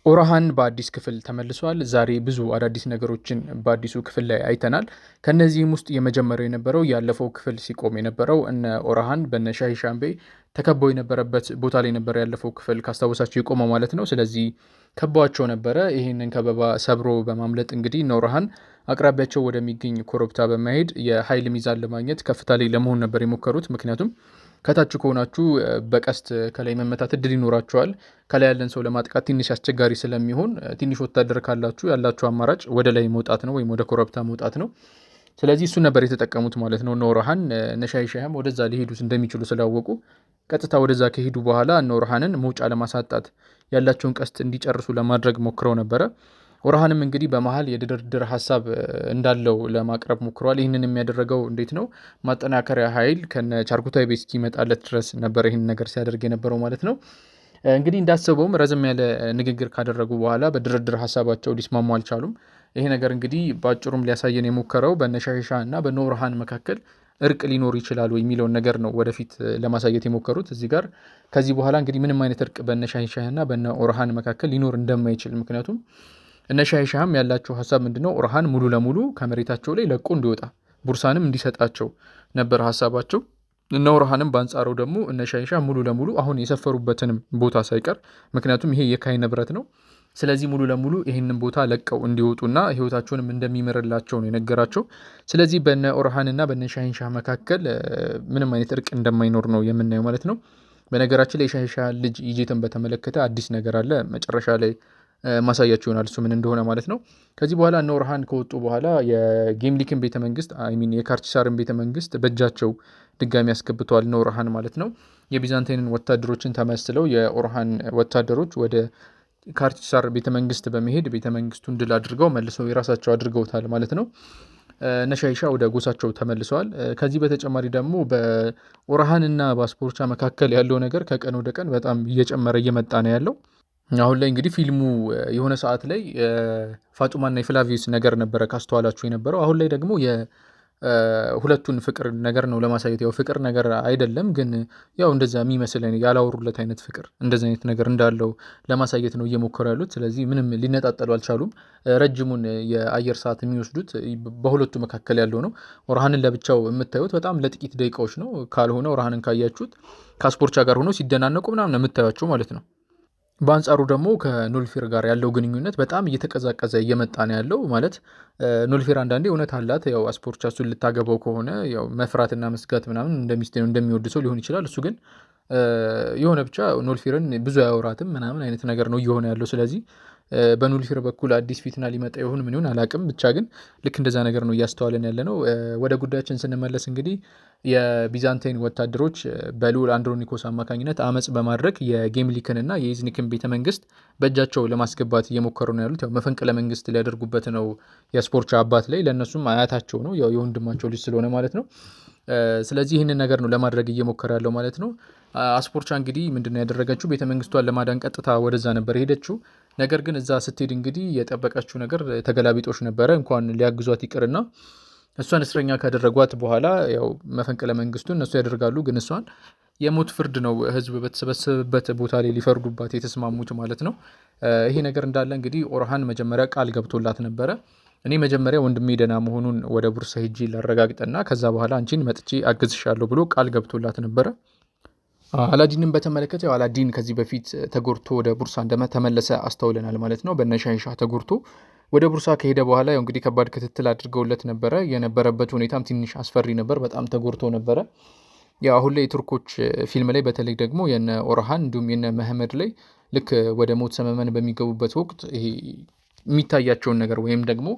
ኦርሃን በአዲስ ክፍል ተመልሷል። ዛሬ ብዙ አዳዲስ ነገሮችን በአዲሱ ክፍል ላይ አይተናል። ከነዚህም ውስጥ የመጀመሪያው የነበረው ያለፈው ክፍል ሲቆም የነበረው እነ ኦርሃን በነ ሻሂ ሻምቤ ተከበው የነበረበት ቦታ ላይ ነበረ ያለፈው ክፍል ካስታወሳቸው የቆመው ማለት ነው። ስለዚህ ከበዋቸው ነበረ። ይህንን ከበባ ሰብሮ በማምለጥ እንግዲህ እነ ኦርሃን አቅራቢያቸው ወደሚገኝ ኮረብታ በመሄድ የኃይል ሚዛን ለማግኘት ከፍታ ላይ ለመሆን ነበር የሞከሩት። ምክንያቱም ከታች ከሆናችሁ በቀስት ከላይ መመታት እድል ይኖራችኋል። ከላይ ያለን ሰው ለማጥቃት ትንሽ አስቸጋሪ ስለሚሆን ትንሽ ወታደር ካላችሁ ያላችሁ አማራጭ ወደ ላይ መውጣት ነው ወይም ወደ ኮረብታ መውጣት ነው። ስለዚህ እሱን ነበር የተጠቀሙት ማለት ነው። እነ ኦርሃን እነ ሻሂ ወደዛ ሊሄዱት እንደሚችሉ ስላወቁ ቀጥታ ወደዛ ከሄዱ በኋላ እነ ኦርሃንን መውጫ ለማሳጣት ያላቸውን ቀስት እንዲጨርሱ ለማድረግ ሞክረው ነበረ። ኦርሃንም እንግዲህ በመሀል የድርድር ሀሳብ እንዳለው ለማቅረብ ሞክሯል። ይህንን የሚያደረገው እንዴት ነው? ማጠናከሪያ ኃይል ከነ ቻርኩታይ ቤት እስኪመጣለት ድረስ ነበር ይህን ነገር ሲያደርግ የነበረው ማለት ነው። እንግዲህ እንዳሰበውም ረዘም ያለ ንግግር ካደረጉ በኋላ በድርድር ሀሳባቸው ሊስማሙ አልቻሉም። ይሄ ነገር እንግዲህ በአጭሩም ሊያሳየን የሞከረው በነ ሻሂሻ እና በነ ኦርሃን መካከል እርቅ ሊኖር ይችላል ወይ የሚለውን ነገር ነው ወደፊት ለማሳየት የሞከሩት እዚህ ጋር። ከዚህ በኋላ እንግዲህ ምንም አይነት እርቅ በነ ሻሂሻህ እና በነ ኦርሃን መካከል ሊኖር እንደማይችል፣ ምክንያቱም እነ ሻሂሻህም ያላቸው ሀሳብ ምንድነው? ኦርሃን ሙሉ ለሙሉ ከመሬታቸው ላይ ለቆ እንዲወጣ ቡርሳንም እንዲሰጣቸው ነበር ሀሳባቸው። እነ ኦርሃንም በአንጻሩ ደግሞ እነ ሻሂሻህ ሙሉ ለሙሉ አሁን የሰፈሩበትንም ቦታ ሳይቀር፣ ምክንያቱም ይሄ የካይ ንብረት ነው። ስለዚህ ሙሉ ለሙሉ ይህንን ቦታ ለቀው እንዲወጡና ህይወታቸውንም እንደሚምርላቸው ነው የነገራቸው። ስለዚህ በነ ኦርሃንና በነ ሻሂንሻህ መካከል ምንም አይነት እርቅ እንደማይኖር ነው የምናየው ማለት ነው። በነገራችን ላይ የሻሂንሻህ ልጅ ይጄትን በተመለከተ አዲስ ነገር አለ፣ መጨረሻ ላይ ማሳያቸው ይሆናል እሱ ምን እንደሆነ ማለት ነው። ከዚህ በኋላ እነ ኦርሃን ከወጡ በኋላ የጌምሊክን ቤተ መንግስት፣ I mean የካርቺሳርን ቤተ መንግስት በእጃቸው ድጋሚ ያስገብተዋል እነ ኦርሃን ማለት ነው። የቢዛንታይንን ወታደሮችን ተመስለው የኦርሃን ወታደሮች ወደ ካርቺሳር ቤተ መንግስት በመሄድ ቤተ መንግስቱን ድል አድርገው መልሰው የራሳቸው አድርገውታል ማለት ነው። እነ ሻሂሻ ወደ ጎሳቸው ተመልሰዋል። ከዚህ በተጨማሪ ደግሞ በኦርሃንና በአስፖርቻ መካከል ያለው ነገር ከቀን ወደ ቀን በጣም እየጨመረ እየመጣ ነው ያለው። አሁን ላይ እንግዲህ ፊልሙ የሆነ ሰዓት ላይ ፋጡማና የፍላቪዩስ ነገር ነበረ ካስተዋላችሁ የነበረው። አሁን ላይ ደግሞ የሁለቱን ፍቅር ነገር ነው ለማሳየት። ያው ፍቅር ነገር አይደለም ግን ያው እንደዛ የሚመስል ያላወሩለት አይነት ፍቅር እንደዛ አይነት ነገር እንዳለው ለማሳየት ነው እየሞከሩ ያሉት። ስለዚህ ምንም ሊነጣጠሉ አልቻሉም። ረጅሙን የአየር ሰዓት የሚወስዱት በሁለቱ መካከል ያለው ነው። ኦርሃንን ለብቻው የምታዩት በጣም ለጥቂት ደቂቃዎች ነው። ካልሆነ ኦርሃንን ካያችሁት ከአስፖርቻ ጋር ሆኖ ሲደናነቁ ምናምን ነው የምታዩቸው ማለት ነው። በአንጻሩ ደግሞ ከኖልፌር ጋር ያለው ግንኙነት በጣም እየተቀዛቀዘ እየመጣ ነው ያለው። ማለት ኖልፌር አንዳንዴ እውነት አላት። ያው አስፖርቻ እሱን ልታገባው ከሆነ ያው መፍራትና መስጋት ምናምን እንደሚስት እንደሚወድ ሰው ሊሆን ይችላል። እሱ ግን የሆነ ብቻ ኖልፌርን ብዙ አያወራትም ምናምን አይነት ነገር ነው እየሆነ ያለው። ስለዚህ በኖልፌር በኩል አዲስ ፊትና ሊመጣ ይሆን ምን ይሆን አላውቅም። ብቻ ግን ልክ እንደዛ ነገር ነው እያስተዋልን ያለ ነው። ወደ ጉዳያችን ስንመለስ እንግዲህ የቢዛንታይን ወታደሮች በልዑል አንድሮኒኮስ አማካኝነት አመጽ በማድረግ የጌምሊክን እና የኢዝኒክን ቤተ መንግስት በእጃቸው ለማስገባት እየሞከሩ ነው ያሉት። ያው መፈንቅለ መንግስት ሊያደርጉበት ነው የአስፖርቻ አባት ላይ፣ ለእነሱም አያታቸው ነው ያው የወንድማቸው ልጅ ስለሆነ ማለት ነው። ስለዚህ ይህንን ነገር ነው ለማድረግ እየሞከረ ያለው ማለት ነው። አስፖርቻ እንግዲህ ምንድነው ያደረገችው? ቤተ መንግስቷን ለማዳን ቀጥታ ወደዛ ነበር የሄደችው። ነገር ግን እዛ ስትሄድ እንግዲህ የጠበቀችው ነገር ተገላቢጦሽ ነበረ። እንኳን ሊያግዟት ይቅርና እሷን እስረኛ ካደረጓት በኋላ ያው መፈንቅለ መንግስቱን እነሱ ያደርጋሉ፣ ግን እሷን የሞት ፍርድ ነው ህዝብ በተሰበሰበበት ቦታ ላይ ሊፈርዱባት የተስማሙት ማለት ነው። ይሄ ነገር እንዳለ እንግዲህ ኦርሃን መጀመሪያ ቃል ገብቶላት ነበረ። እኔ መጀመሪያ ወንድሜ ደህና መሆኑን ወደ ቡርሳ ሄጄ ላረጋግጥና ከዛ በኋላ አንቺን መጥቼ አግዝሻለሁ ብሎ ቃል ገብቶላት ነበረ። አላዲንን በተመለከተ ያው አላዲን ከዚህ በፊት ተጎድቶ ወደ ቡርሳ እንደተመለሰ አስተውለናል ማለት ነው። በነ ሻሂንሻህ ተጎድቶ ወደ ቡርሳ ከሄደ በኋላ ያው እንግዲህ ከባድ ክትትል አድርገውለት ነበረ። የነበረበት ሁኔታም ትንሽ አስፈሪ ነበር። በጣም ተጎድቶ ነበረ። ያው አሁን ላይ የቱርኮች ፊልም ላይ በተለይ ደግሞ የነ ኦርሃን እንዲሁም የነ መህመድ ላይ ልክ ወደ ሞት ሰመመን በሚገቡበት ወቅት ይሄ የሚታያቸውን ነገር ወይም ደግሞ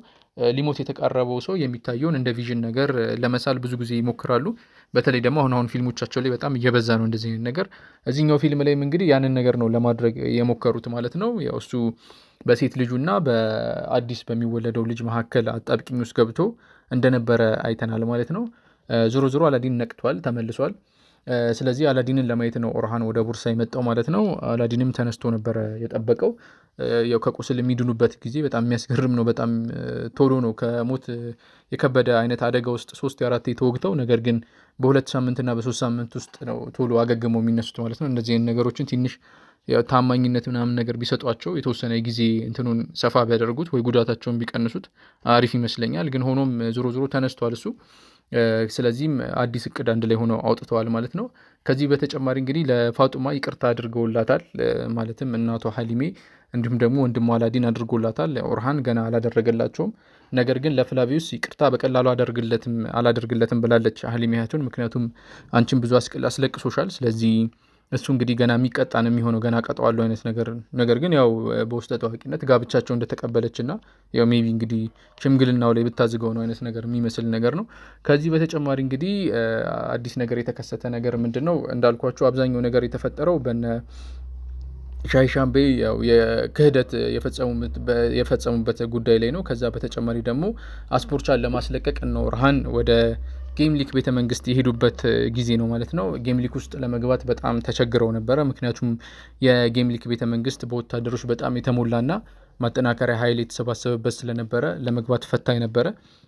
ሊሞት የተቃረበው ሰው የሚታየውን እንደ vision ነገር ለመሳል ብዙ ጊዜ ይሞክራሉ። በተለይ ደግሞ አሁን አሁን ፊልሞቻቸው ላይ በጣም እየበዛ ነው እንደዚህ አይነት ነገር። እዚህኛው ፊልም ላይም እንግዲህ ያንን ነገር ነው ለማድረግ የሞከሩት ማለት ነው። ያው እሱ በሴት ልጁና በአዲስ በሚወለደው ልጅ መካከል አጣብቂኝ ውስጥ ገብቶ እንደነበረ አይተናል ማለት ነው። ዞሮ ዞሮ አላዲን ነቅቷል፣ ተመልሷል። ስለዚህ አላዲንን ለማየት ነው ኦርሃን ወደ ቡርሳ የመጣው ማለት ነው። አላዲንም ተነስቶ ነበረ የጠበቀው። ያው ከቁስል የሚድኑበት ጊዜ በጣም የሚያስገርም ነው። በጣም ቶሎ ነው ከሞት የከበደ አይነት አደጋ ውስጥ 3 4 ተወግተው፣ ነገር ግን በ2 ሳምንት እና በ3 ሳምንት ውስጥ ነው ቶሎ አገግመው የሚነሱት ማለት ነው። እንደዚህ አይነት ነገሮችን ትንሽ ታማኝነት ምናምን ነገር ቢሰጧቸው፣ የተወሰነ ጊዜ እንትኑን ሰፋ ቢያደርጉት ወይ ጉዳታቸውን ቢቀንሱት አሪፍ ይመስለኛል። ግን ሆኖም ዞሮ ዞሮ ተነስቷል እሱ። ስለዚህም አዲስ እቅድ አንድ ላይ ሆነው አውጥተዋል ማለት ነው። ከዚህ በተጨማሪ እንግዲህ ለፋጡማ ይቅርታ አድርገውላታል። ማለትም እናቷ ሀሊሜ እንዲሁም ደግሞ ወንድሟ አላዲን አድርጎላታል። ኦርሃን ገና አላደረገላቸውም። ነገር ግን ለፍላቪዩስ ይቅርታ በቀላሉ አላደርግለትም ብላለች ሀሊሜ እህቱን። ምክንያቱም አንቺን ብዙ አስለቅሶሻል። ስለዚህ እሱ እንግዲህ ገና የሚቀጣ ነው የሚሆነው፣ ገና ቀጠዋለሁ አይነት ነገር። ነገር ግን ያው በውስጠ ታዋቂነት ጋብቻቸው እንደተቀበለች እና ያው maybe እንግዲህ ሽምግልናው ላይ ብታዝገው ነው አይነት ነገር የሚመስል ነገር ነው። ከዚህ በተጨማሪ እንግዲህ አዲስ ነገር የተከሰተ ነገር ምንድን ነው? እንዳልኳችሁ አብዛኛው ነገር የተፈጠረው በነ ሻይሻምቤ ያው የክህደት የፈጸሙበት ጉዳይ ላይ ነው። ከዛ በተጨማሪ ደግሞ አስፖርቻን ለማስለቀቅ እነ ኦርሃን ወደ ጌምሊክ ቤተ መንግስት የሄዱበት ጊዜ ነው ማለት ነው። ጌምሊክ ውስጥ ለመግባት በጣም ተቸግረው ነበረ። ምክንያቱም የጌምሊክ ቤተ መንግስት በወታደሮች በጣም የተሞላና ማጠናከሪያ ኃይል የተሰባሰበበት ስለነበረ ለመግባት ፈታኝ ነበረ።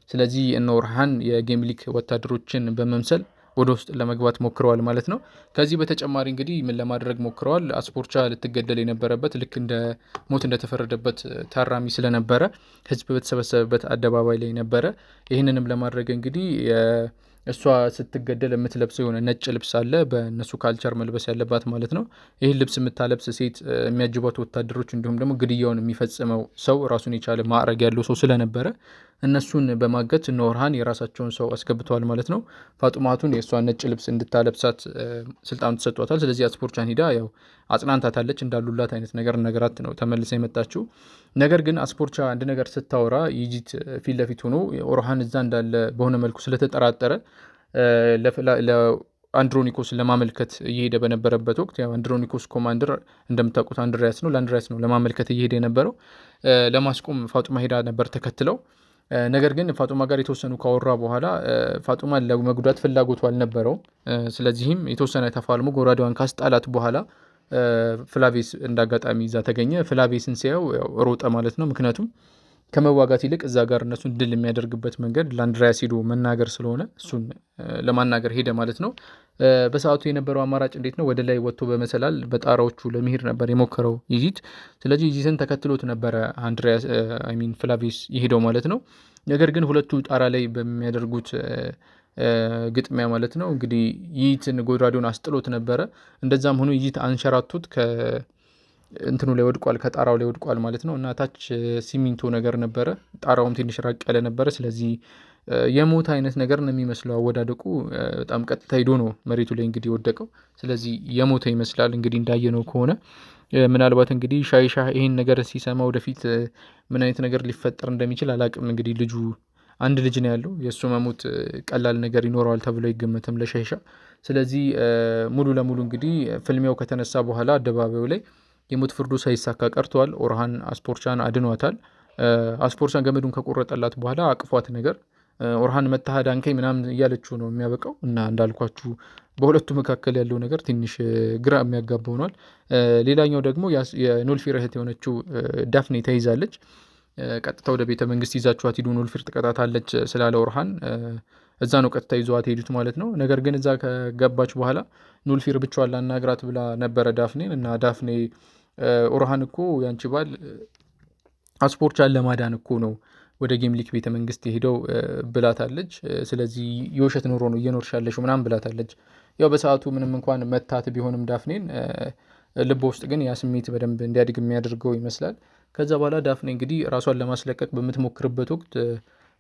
ስለዚህ እነ ኦርሃን የጌምሊክ ወታደሮችን በመምሰል ወደ ውስጥ ለመግባት ሞክረዋል ማለት ነው። ከዚህ በተጨማሪ እንግዲህ ምን ለማድረግ ሞክረዋል? አስፖርቻ ልትገደል የነበረበት ልክ እንደ ሞት እንደተፈረደበት ታራሚ ስለነበረ ህዝብ በተሰበሰበበት አደባባይ ላይ ነበረ። ይህንንም ለማድረግ እንግዲህ እሷ ስትገደል የምትለብሰው የሆነ ነጭ ልብስ አለ፣ በእነሱ culture መልበስ ያለባት ማለት ነው። ይህን ልብስ የምታለብስ ሴት፣ የሚያጅቧት ወታደሮች፣ እንዲሁም ደግሞ ግድያውን የሚፈጽመው ሰው ራሱን የቻለ ማዕረግ ያለው ሰው ስለነበረ እነሱን በማገት እነ ኦርሃን የራሳቸውን ሰው አስገብተዋል ማለት ነው። ፋጡማቱን የእሷን ነጭ ልብስ እንድታለብሳት ስልጣኑ ተሰጥቷታል። ስለዚህ አስፖርቻን ሂዳ ያው አጽናንታታለች፣ እንዳሉላት አይነት ነገር ነገራት ነው ተመልሳ የመጣችው። ነገር ግን አስፖርቻ አንድ ነገር ስታወራ ይጂት ፊት ለፊት ሆኖ ኦርሃን እዛ እንዳለ በሆነ መልኩ ስለተጠራጠረ ለአንድሮኒኮስ ለማመልከት እየሄደ በነበረበት ወቅት፣ ያው አንድሮኒኮስ commander እንደምታውቁት አንድሪያስ ነው። ለአንድሪያስ ነው ለማመልከት እየሄደ የነበረው። ለማስቆም ፋጡማ ሄዳ ነበር ተከትለው። ነገር ግን ፋጡማ ጋር የተወሰኑ ካወራ በኋላ ፋጡማን ለመጉዳት ፍላጎቱ አልነበረውም። ስለዚህም የተወሰነ ተፋልሞ ጎራዴዋን ካስጣላት በኋላ ፍላቬስ እንዳጋጣሚ እዛ ተገኘ። ፍላቬስን ሲያየው ሮጠ ማለት ነው። ምክንያቱም ከመዋጋት ይልቅ እዛ ጋር እነሱን ድል የሚያደርግበት መንገድ ለአንድሪያስ ሄዶ መናገር ስለሆነ እሱን ለማናገር ሄደ ማለት ነው። በሰዓቱ የነበረው አማራጭ እንዴት ነው? ወደ ላይ ወጥቶ በመሰላል በጣራዎቹ ለመሄድ ነበር የሞከረው ይዚት። ስለዚህ ይዚትን ተከትሎት ነበረ አንድሪያስ፣ I mean ፍላቪስ የሄደው ማለት ነው። ነገር ግን ሁለቱ ጣራ ላይ በሚያደርጉት ግጥሚያ ማለት ነው እንግዲህ ይዚትን ጎራዴውን አስጥሎት ነበረ። እንደዛም ሆኖ ይዚት አንሸራቶት እንትኑ ላይ ወድቋል፣ ከጣራው ላይ ወድቋል ማለት ነው። እና ታች ሲሚንቶ ነገር ነበረ፣ ጣራውም ትንሽ ራቅ ያለ ነበረ። ስለዚህ የሞት አይነት ነገር ነው የሚመስለው አወዳደቁ። በጣም ቀጥታ ሂዶ ነው መሬቱ ላይ እንግዲህ የወደቀው። ስለዚህ የሞተ ይመስላል እንግዲህ እንዳየነው ከሆነ። ምናልባት እንግዲህ ሻይሻ ይሄን ነገር ሲሰማ ወደፊት ምን አይነት ነገር ሊፈጠር እንደሚችል አላቅም። እንግዲህ ልጁ አንድ ልጅ ነው ያለው። የእሱ መሞት ቀላል ነገር ይኖረዋል ተብሎ አይገመትም ለሻይሻ። ስለዚህ ሙሉ ለሙሉ እንግዲህ ፍልሚያው ከተነሳ በኋላ አደባባዩ ላይ የሞት ፍርዱ ሳይሳካ ቀርቷል። ኦርሃን አስፖርቻን አድኗታል። አስፖርቻን ገመዱን ከቆረጠላት በኋላ አቅፏት ነገር ኦርሃን መታህ ዳንከኝ ምናምን እያለችው ነው የሚያበቃው። እና እንዳልኳችሁ በሁለቱ መካከል ያለው ነገር ትንሽ ግራ የሚያጋባ ሆኗል። ሌላኛው ደግሞ የኖልፊር እህት የሆነችው ዳፍኔ ተይዛለች። ቀጥታ ወደ ቤተ መንግስት ይዛችኋት ሂዱ፣ ኖልፊር ትቀጣታለች ስላለ ኦርሃን እዛ ነው ቀጥታ ይዘዋት ሄዱት ማለት ነው። ነገር ግን እዛ ከገባች በኋላ ኖልፊር ብቻዋን ላናግራት ብላ ነበረ ዳፍኔን። እና ዳፍኔ ኦርሃን እኮ ያንቺ ባል አስፖርቻን ለማዳን እኮ ነው ወደ ጌምሊክ ቤተ መንግስት የሄደው ብላታለች። ስለዚህ የውሸት ኑሮ ነው እየኖርሽ ያለሽው ምናምን ብላታለች። ያው በሰዓቱ ምንም እንኳን መታት ቢሆንም ዳፍኔን ልቦ ውስጥ ግን ያ ስሜት በደንብ እንዲያድግ የሚያደርገው ይመስላል። ከዛ በኋላ ዳፍኔ እንግዲህ ራሷን ለማስለቀቅ በምትሞክርበት ወቅት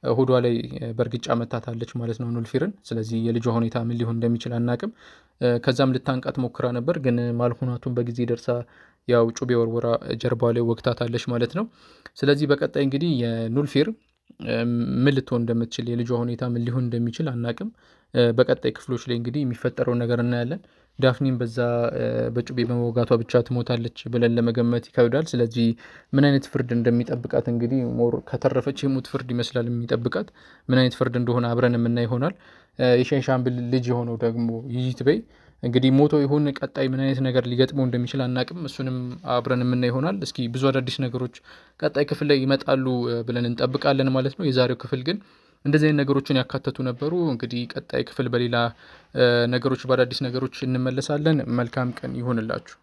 ሆዷ ላይ በእርግጫ መታታለች ማለት ነው ኑልፊርን። ስለዚህ የልጇ ሁኔታ ምን ሊሆን እንደሚችል አናቅም። ከዛም ልታንቃት ሞክራ ነበር፣ ግን ማልሆናቱን በጊዜ ደርሳ ያው ጩቤ ወርወራ ጀርባ ላይ ወግታታለች ማለት ነው። ስለዚህ በቀጣይ እንግዲህ የኑልፊር ምን ልትሆን እንደምትችል፣ የልጇ ሁኔታ ምን ሊሆን እንደሚችል አናቅም። በቀጣይ ክፍሎች ላይ እንግዲህ የሚፈጠረውን ነገር እናያለን። ዳፍኒን በዛ በጩቤ በመወጋቷ ብቻ ትሞታለች ብለን ለመገመት ይከብዳል። ስለዚህ ምን አይነት ፍርድ እንደሚጠብቃት እንግዲህ more ከተረፈች የሞት ፍርድ ይመስላል የሚጠብቃት። ምን አይነት ፍርድ እንደሆነ አብረን የምናይ ይሆናል። የሻንሻምብል ልጅ የሆነው ደግሞ ይጂት ቤይ እንግዲህ ሞቶ ይሁን ቀጣይ ምን አይነት ነገር ሊገጥመው እንደሚችል አናቅም። እሱንም አብረን የምናይ ይሆናል። እስኪ ብዙ አዳዲስ ነገሮች ቀጣይ ክፍል ላይ ይመጣሉ ብለን እንጠብቃለን ማለት ነው። የዛሬው ክፍል ግን እንደዚህ አይነት ነገሮችን ያካተቱ ነበሩ። እንግዲህ ቀጣይ ክፍል በሌላ ነገሮች በአዳዲስ ነገሮች እንመለሳለን። መልካም ቀን ይሆንላችሁ።